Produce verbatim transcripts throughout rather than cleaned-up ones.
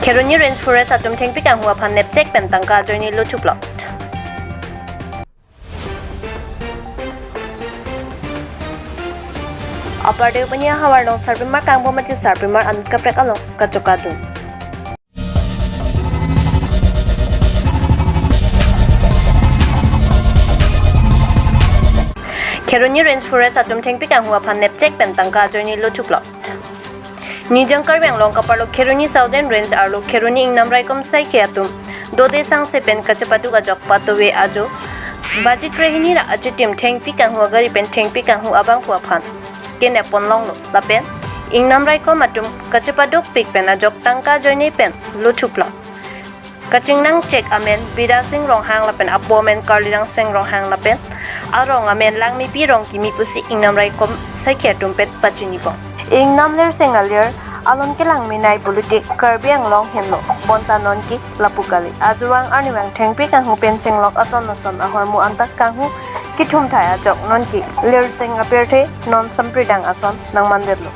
Kheroni Range Forest atum thengpi kanghu aphan nepchek pen tangka ajoine lothuplo. Upper Deopani ahavar along sarpimar kangbom ati sarpimar an kaprek along kachokadun. Kheroni Range Forest atum thengpi kanghu aphan nepchek pen tangka ajoine lothuplo. Nijang Karbi Anglong kaparlo Kheroni Southern Range arlo Kheroni Ingnam Raikom Saikhi atum dode sangse pen kachepaduk ajok patuve ajo baji krehini ra achitim thengpi kanghu agari pen thengpi kanghu abangphu aphan kenep pon longlo lapen Ingnam Raikom atum kachepadukpik pen ajok tangka ajoine pen lothuplo. Kachingnangchek amen Bidya Sing Ronghang lapen apo amen Karlirang Sing Ronghang lapen arong amen Langmepi Rongkimi pusi Ingnam Raikom Saikhi atum pen pachinipon. Ingnam Lirseng alir alon kelangmenei politik Karbi Anglong henlo bonta nonke lapu kali. Ajovang arnivang thengpi kanghu pen chenglok ason ason ahormu antak kanghu kethumthai ajok nonke Lirseng apirthe non sampridang ason nangmandetlo.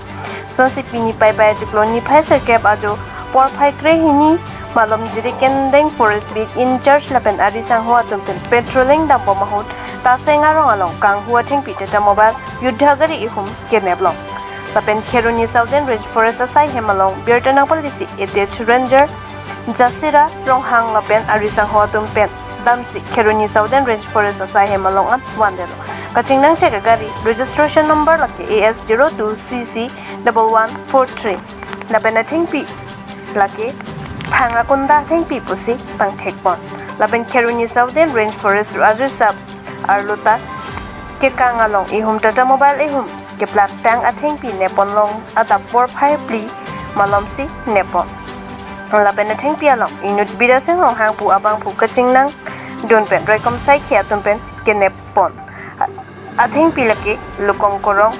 Sonsi pini Paipai achiklo niphai sirkep ajo porphai krehini malom Jirikindeng Forest Beat in-charge lapen ari sangho atum pen patrolling dambom ahut Taseng arong along kanghu athengpi Tata Mobile Yuddha gari ihum kenep long. Lapen Kheroni Southern Range Forest asai hem along birta nangpalisi A T S Ranger Jasira Ronghang lapen ari sangho atum pen damsi Kheroni Southern Range Forest asai hem along an vandetlo. Kachingnangchek agari registration number lake A S zero two C C double one four three. Lapen athengpi lake phang akunda athengpi pusi pangthekpon. Lapen Kheroni Southern Range Forest Rajesh Sab arlo ta kekang along ihum Tata Mobile ihum keplaktang athengpi neppon long adap porphai phli malomsi neppon. Lapen athengpi along inut Bidya Sing Ronghang pu abangphu kachingnangdun pen Raikom Saikhi atum pen keneppon. Athengpi lake Lukong Korong,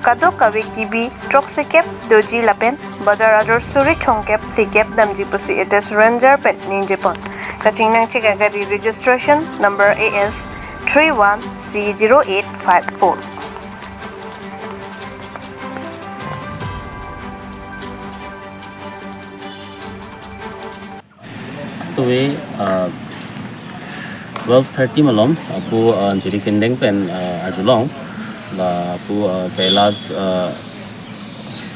kadokave kibi throksikep doji lapen bajar ajor suri thomkep phlikep damji pusi A T S Ranger pen ningjepon. Kachingnangchek agari registration number A S three one C zero eight five four. Tuve, uh, twelve thirty malom, apu, uh, Jirikindeng pen, uh, arjulong, lapu, uh, Kailash, uh,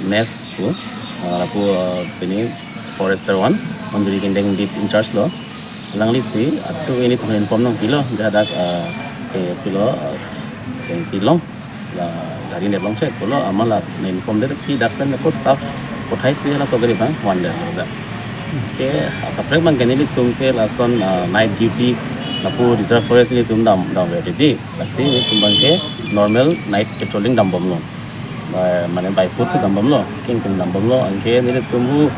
Mess pu, uh, lapu, uh, pini forester one, on Jirikindeng beat in-charge lo. Alanglisi, atu ini teman inform nangpilo, jadak, uh, ke pilo, uh, ke pilong. La gari neplongchek pulo, amat la na-inform det pi dak pen ko staff kothaisi laso gari abang vandetlo dak. Ke akaprek abangke nelitum ke lason, ah, night duty lapu reserve forest nelitum dam, damve titi. Lasi nelitum abangke normal night patrolling dambomlo. By, mane by foot si dambomlo, kengkeng dambomlo, anke nelitum bu,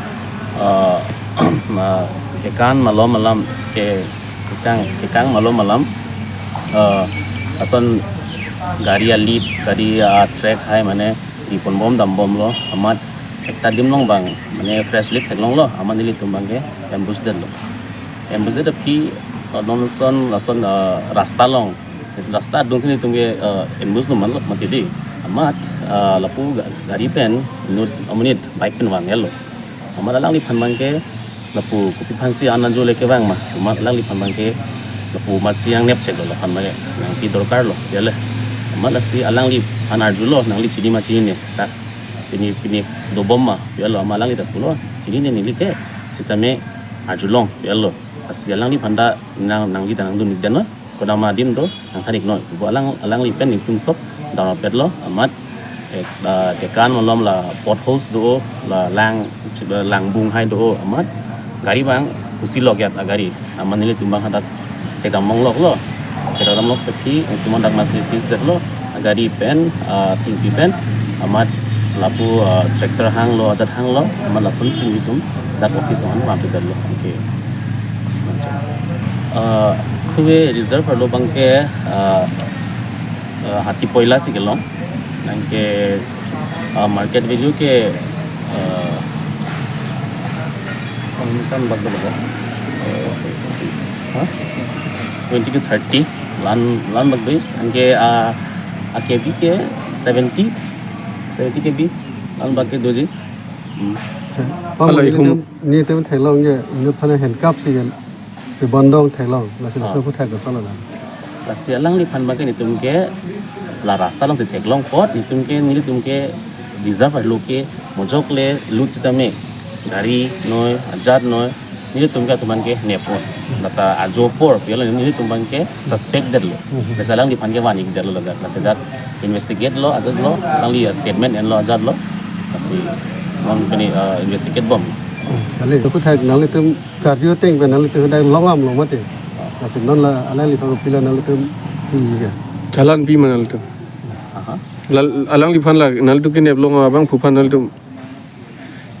ah, ma, kekan malom alam ke, kekang, kekang malom alam, eh, ason gari a-lead, gari a-track hai mane diponbom dambomlo, amat ekta adim along abang mane fresh lead theklonglo, amat nelitum abangke ambush detlo. Ambush det aphi, eh, non son, lason, eh, rasta along, rasta adungsi nelitum ke, eh, ambush lo manlo mati di. Amat, eh, lapu ga-, gari pen inut amonit bike pen vanglo. Amat alangliphan abangke lapu kopi aphansi an ajo le kevang ma. Amat alangliphan abangke lapu amatsi nangnepcheklo laphan abangke. Nangpi dorkarlo, ya le. Amat lasi alangliphan arjulo, nangli chini ma chinine. Ta pini, pini dobom ma, ya lo, amat alangli ta pulo. Chinine neli ke, sitame arjulong, ya lo. Lasi alangliphan ta nang, nangli ta nangdun-ik detnon. Kodam adim do nangthan-iknoi. Bo alang, alangli pen nelitum sop dam rapetlo, amat, eh, ah, kekan malom la potholes do, la lang, chip, la langbung hai do, amat gari abang kusi lok yat agari. Amat nelitum abang hadak kedam mongloklo. Kedam monglok aphi nelitum hadak masi seize detlo. Gari pen, ah, thengpi pen, amat lapu, ah, tractor hanglo, ajat hanglo, amat lasonsi nelitum dak office along vangpedetlo. Okay. Ah, tuve reserve arlo abangke, ah, ah, hati poila si kelong. Anke, ah, market value ke, ah, kan bak bak, ha? Twenty to thirty lan, lan bak bai. Anke, ah, a K B ke seventy, seventy K B lan bak ke doji. Hmm. Pang Hala nelitum, ihum. Nelitum theklong ke, inut aphan handcuff si ke, ke bondong theklong, lasi Ah. laso aphuthak ke solo la. Lasi alangliphan abang ke nelitum ke la rasta alongsi theklong apot, nelitum ke, nelitum ke deserve arlo ke, mojok le lut sitame, gari noi, ajat noi, nelitum ke atum aphan ke nepon. Nata ajo apor, pi alo nelitum abang ke suspect detlo. Mhm. Lasi alangliphan ke van-ik detlo ladak. Lasi dak investigate lo, ajat lo, alangli statement enlo ajat lo. Lasi non pini, eh, investigate bom. Hmm. Kali, aphuthak nanglitum karju ateng pen nanglitum dak long-amlo mati. Lasi non la alangliphan pilo nanglitum pi ke. Challan pi ma nanglitum. Aha. Lal-, alangliphan la nanglitum keneplong abangphu aphan nanglitum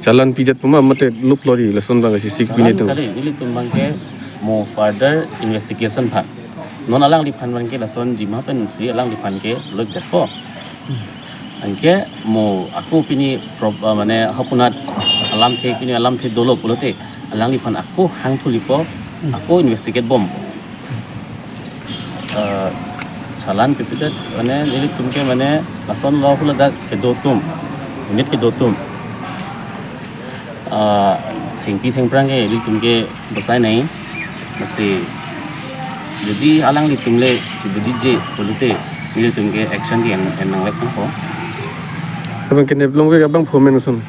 challan pijat puma mate luplo di lason abang si sik Challan pine tu. Kali, nelitum abang ke mo further investigation aphan. Non alangliphan abang ke lason jima pensi alangliphan ke lupjatpo. Anke mo ako pini prob-, ah, mane hapunat alamthe pini alamthe dolo pulote alangliphan ako hangthulipo, ako investigate bom. Eh, challan pipedet, mane nelitum ke mane lason lo hula dak kedo atum, unit kedo atum. Eh, thengpi thengphrang ke nelitum ke bosai nai, masi jadi alanglitum le chibudiji je pulote nelitum ke action ke en, en nanglek nangpo. Abang keneplong ke abangphu amen ason.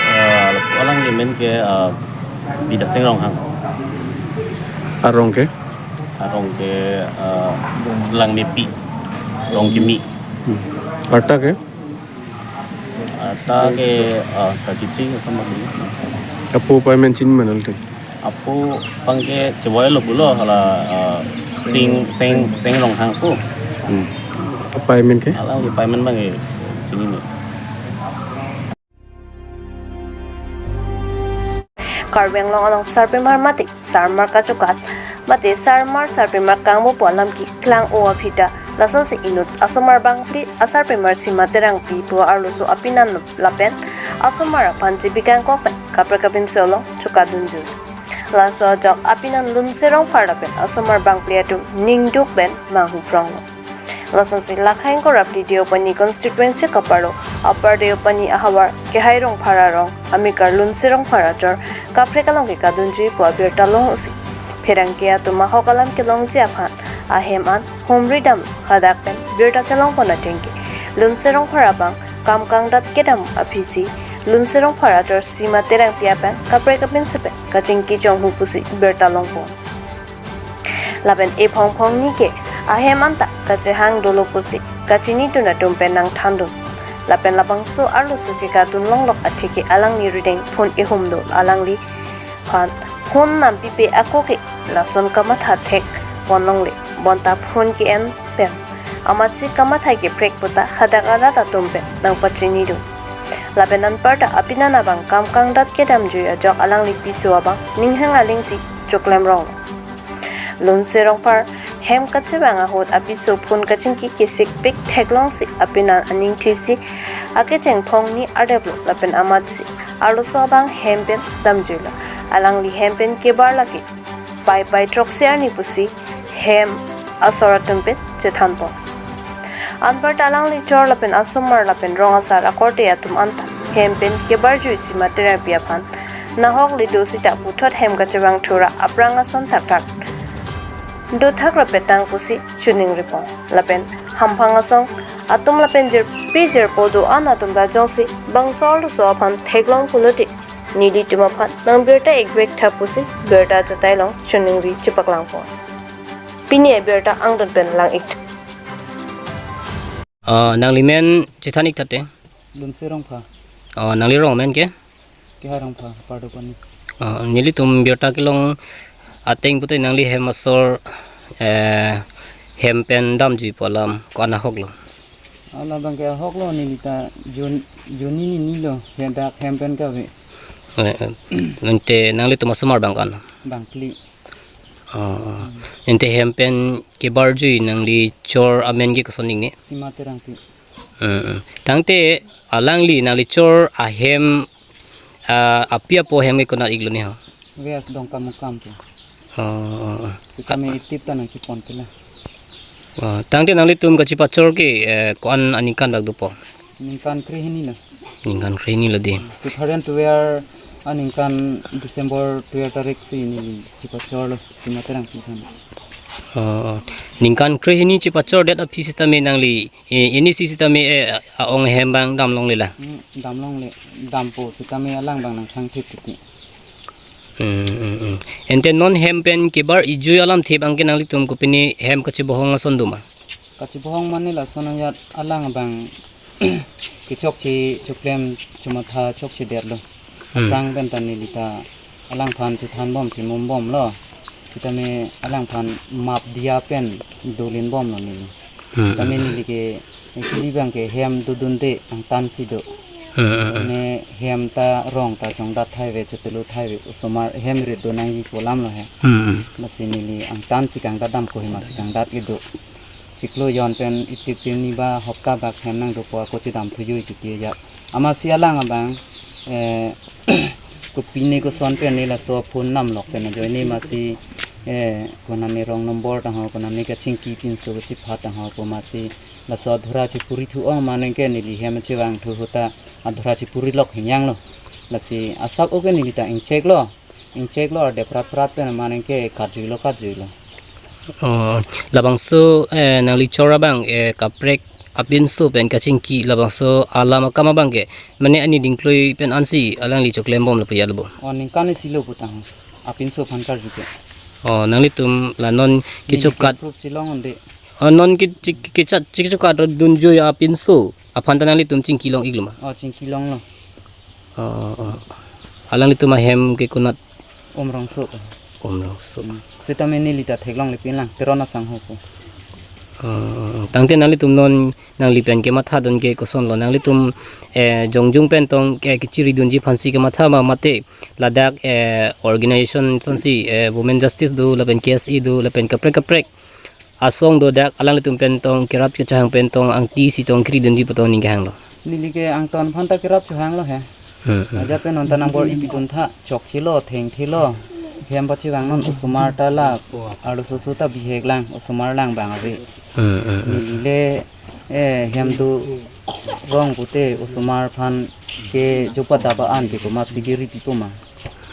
Eh, alangli amen ke, eh, Bidasing Ronghang. Arong ke? Arong ke, eh, Langmepi. Rongkimi. Hmm. Arta ke? Arta ke, eh, thirty-three asam lagi. Apo aphan amen chini ma nanglitum? Apo abang ke chevoi lo pulo hala, eh, Sing, Sing, Sing Ronghang apo. Hmm. Apa amen ke? Alangli aphan amen abang ke chinine. Karbi Anglong along sarpimar mate sarmar kachokat mate sarmar sarpimar kangbo pu alam keklang-o aphi ta lasonsi inut asomar bangphli asarpimar Sima Terangpi pu arloso apinan lapen asomar aphan chebi kangkok pen kaprek kapinso along chokadunjui. Laso ajok apinan Lunse Rongphar lapen asomar bangphli atum ningduk pen manghu pronglo. Lasonsi Lakha ingkoi ra phli Deopani constituency kaparlo Upper Deopani ahavar Kehai Rongphar arong amekar Lunse Rongphar achor kaprek along ke kadunjui pu abirta longsi pherangke atum ahok alam kelongji aphan ahem an humri dam hadak pen birta kelongpon ateng ke Lunse Rongphar abang kam kangdat kedam aphisi Lunse Rongphar achor Sima Terangpi apen kaprek kapinsi pen kachingki chonghu pusi birta longpon. Lapen ephong phongni ke ahem anta kachehang dolo pusi kachinidun atum pen nangthandun. Lapen labangso arloso ke kadun longlok atheke alangli rideng phone ehum do alangliphan phone nampipe ako ke lason kamatha thekpon longle bonta phone ke-en pen amatsi kamatha keprek puta hadak arat atum pen nangpachinidun. Lapen anparta apinan abang kam kangdat kedamjui ajok alangli piso abang ninghang alingsi choklem rong. Lunse Rongphar hem kachevang ahut apiso phone kachingki kesikpik theklongsi apinan aningthisi akecheng phongni ardeplo lapen amatsi arloso abang hem pen damjuilo. Alangli hem pen kebar lake pai pai throksi arni pusi hem asor atum pen chethanpon. Anparta alangli chor lapen asomar lapen rong asar akorte atum anta hem pen kebarjui Sima Terangpi aphan nahok le do sita puthot hem kachevang thura aphrang ason thakthak dothak rapetang pusi chuning ripon. Lapen hamphang asong atum lapen jirpi jirpo do-an atum ta jongsi bangso arloso aphan theklong pulote nelitum aphan nangbirta-ikvek tha pusi birta chetai along chuningri chepaklangpon. Pini abirta angdon pen lang-ik. Ah, nangli men chethan-ik tha te. Lunse Rongphar. Ah, nangli rong men ke? Kehai Rongphar, Upper Deopani. Ah, nelitum birta kelong ateng pute nangli hem asor, eh, hem pen damjui pu alam ko-an ahoklo? Ala abang ke ahoklo, neli ta jon-, jonni nini lo, he dak hem pen kave. Eh, eh, ante nanglitum asomar abang ko-an? Bangphli. Oh, oh. Ante hem pen kebarjui nangli chor amen ke koson-ik ne? Sima Terangpi. Hmm, hmm. Tangte alangli nangli chor ahem, ah, api apo hem ke konat-iklo ne ho? West Dongkamukam pu. Oh, oh, oh. Sitame itip ta nangchepon tila. Oh, tangte nanglitum kachepachor ke, eh, ko-an aningkan bak dopo? Ningkan krehini lo. Ningkan krehini lo di. Two thousand twelve aningkan December twelve tarik si neli chipachorlo Sima Terangpi aphan. Oh, oh. Ningkan krehini chipachordet aphi sitame nangli, eh, ini si sitame, eh, a-ong ahem abang damlongle la. Hmm, damlongle, dampo sitame alang abang nangthangthip titi. Hmm, hmm, hmm. Ante non hem pen kebar ijui alamthe abang ke nanglitum kopine hem kachebohong ason do ma? Kachebohong mane lason ajat alang abang kechokche choklem chomatha chokchedetlo. Hmm. Aphrang pen ta neli ta alangphan chethanbom chemumbomlo. Sitame alangphan map diya pen dolinbomlo neli. Hmm, hmm. Sitame neli ke actually abang ke hem dodunde angtan si do. Hmm, hmm, hmm. Ne hem ta rong ta chongdat thai ave, chotelo thai ave, osomar hem rit do nangji pu alamlo he. Hmm, hmm. Lasi neli angtan si kangdat dampo, hem si kangdat kedo. Chiklo jon pen iti pini ba hopta bak hem nangdopo ako chedam thujui titi ajat. Amatsi alang abang, eh, kopine koson pen ne laso phone namlok pen ajoine amatsi, eh, konane wrong number ta ho, konane kachingki pinso kachiphat ta ho, pu amatsi laso adhura chipuri thu ong mane ke neli hem chevang thu ahut ta adhura chipurilok hingjanglo. Lasi asap oke neli ta ingcheklo. Ingcheklo arde prat prat pen mane ke katjuilo, katjuilo. Oh, labangso, eh, nangli chor abang, eh, kaprek apinso pen kachingki labangso alam akam abang ke mane ani dingkloi pen ansi alangli choklembom lapu ya lo bo? Oh, ningkan isi lo putang. Apinso aphan karju ke. Oh, nanglitum la non neli kechokat. Proof si long unde. Oh, non ke, ke, ke, kecha-, kechokat dunjui apinso aphan ta nanglitum chingki long-iklo ma? Oh, chingki longlo. Oh, oh. Alanglitum ahem ke konat? Umrongso. Umrongso. Hmm. Sitame neli ta theklongle pinlang, Teron asangho ko. Oh, oh, oh. Tangte nanglitum non nangli pen kemathadun ke kosonlo? Nanglitum, eh, jongjung pen tong ke kechiridunji aphansi kematha ma mate ladak, eh, organization asonsi, eh, Women Justice do, lapen K S A do, lapen kaprek kaprek asong do, dak alanglitum pen tong kerap kechehang pen tong angti si tong keridunji pu tong ning kehanglo? Neli ke angtan aphan ta kerap chehanglo he. Hmm, hmm. Ajat pen non ta nangbor-i pidun tha, chokchelo, thengthelo. Hem pachevang non osomar ta la, arloso so ta bihek lang, osomar lang abang ave. Hmm, hmm, hmm. Neli le, eh, hem do rong pute osomar aphan ke jopa daba an ke komatsi keripipo ma.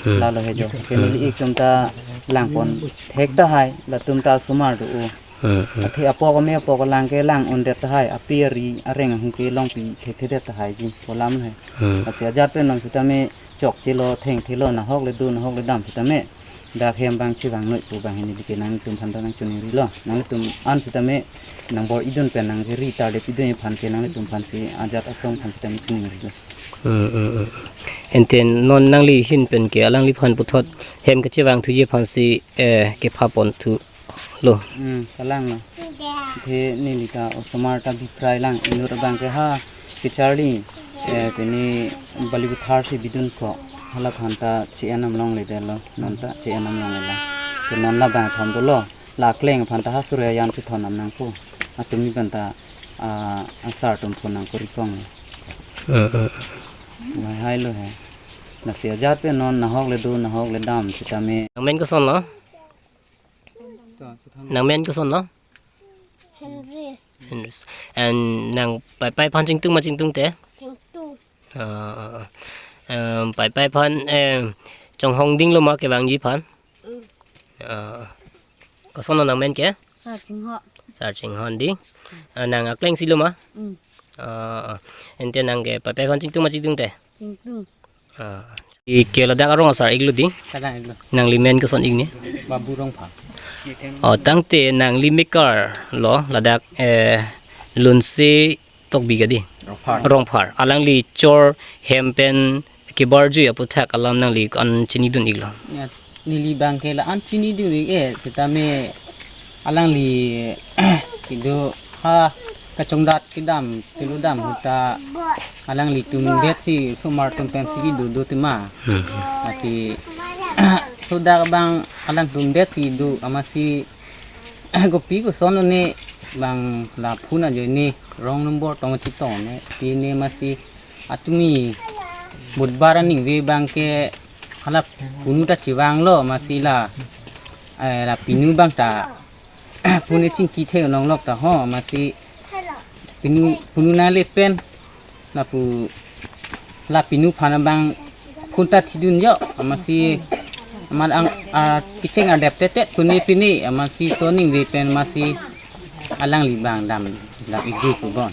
Hmm. Lalo he jo. Ke neli ikum ta langpon thek tahai, latum ta osomar do o. Hmm, hmm. Athe apok ame apok alang ke lang-undet tahai, api ari areng ahung ke longpi thekthedet tahai ji pu alam he. Hmm. Lasi ajat pen non sitame chokchelo, thengthelo, nahok le do, nahok le dam sitame dak hem abang chevang noi pu abang he neli ke nangtum aphan ta nangchiningrilo. Nangtum an sitame nangbor-idun pen nangkeri tarde pidun aphan ke nangtum aphansi ajat asong aphan sitame chiningrilo. Hmm, hmm, hmm. Ante non nangli ahin pen ke alangliphan puthot hem kachevang thuji aphansi, eh, kepha pon thulo? Hmm, kalanglo. Athe neli ta osomar ta biprai lang, inut abang ke ha kecharli, eh, pini Balipathar si bidun ko, halaphan ta che-en nam longledetlo, non ta che-en nam longlelang. Ke non labang thom dolo, la kleng aphan ta ha Surya Yan chethon nam nangpo. Atumi pen ta, ah, asar atum phone nangkorikong. Eh, eh. Lahai lo he. Lasi ajat pen non nahok le do, nahok le dam sitame. Nangmen kosonlo? Nangmen kosonlo? Henry. Henry. And nang Paipai aphan chingtung ma chingtungte? Chingtung. Ah, ah, ah. Em, Paipai aphan, em, chonghong dinglo ma kevangji aphan? Mm. Ah, kosonlo nangmen ke? Sar Chingho. Sar Chingho di. Ah, nang akleng si lo ma? Mm. Ah, ah. Ante nang ke Paipai aphan chingtung ma chingtungte? Chingtung. Ah. Ike ladak arong asar-iklo di? Kadang-iklo. Nangli men koson-ik ni? Babu Rongphar. Oh, tangte nangli mekar lo ladak, eh, Lunse Tokbi kadi? Rongphar. Rongphar. Alangli chor hem pen kebarjui aputhak alam nangli an chinidun-iklo? Ya, neli abang ke la an chinidun-ik, eh, sitame alangli kedo ha kachongdat kedam, keludam ahut ta alanglitum det si osomar atum pensi kedo do tema. Hmm. Lasi sodak abang alangtum det si do amatsi kopi koson ne abang la phone ajoine wrong number tong chetong ne, pine amatsi atumi Budbar aningve abang ke hala punu ta chevanglo amatsi la, eh, la pinu abang ta punu chingki the nonglok ta ho amatsi punu, punu nangle pen lapu La pinu aphan abang phone ta thidun jo, amatsi amat ang, ah, kecheng adep tetet kuni pini, amatsi soningri pen amatsi alangli abang dam, dam idu pu bon.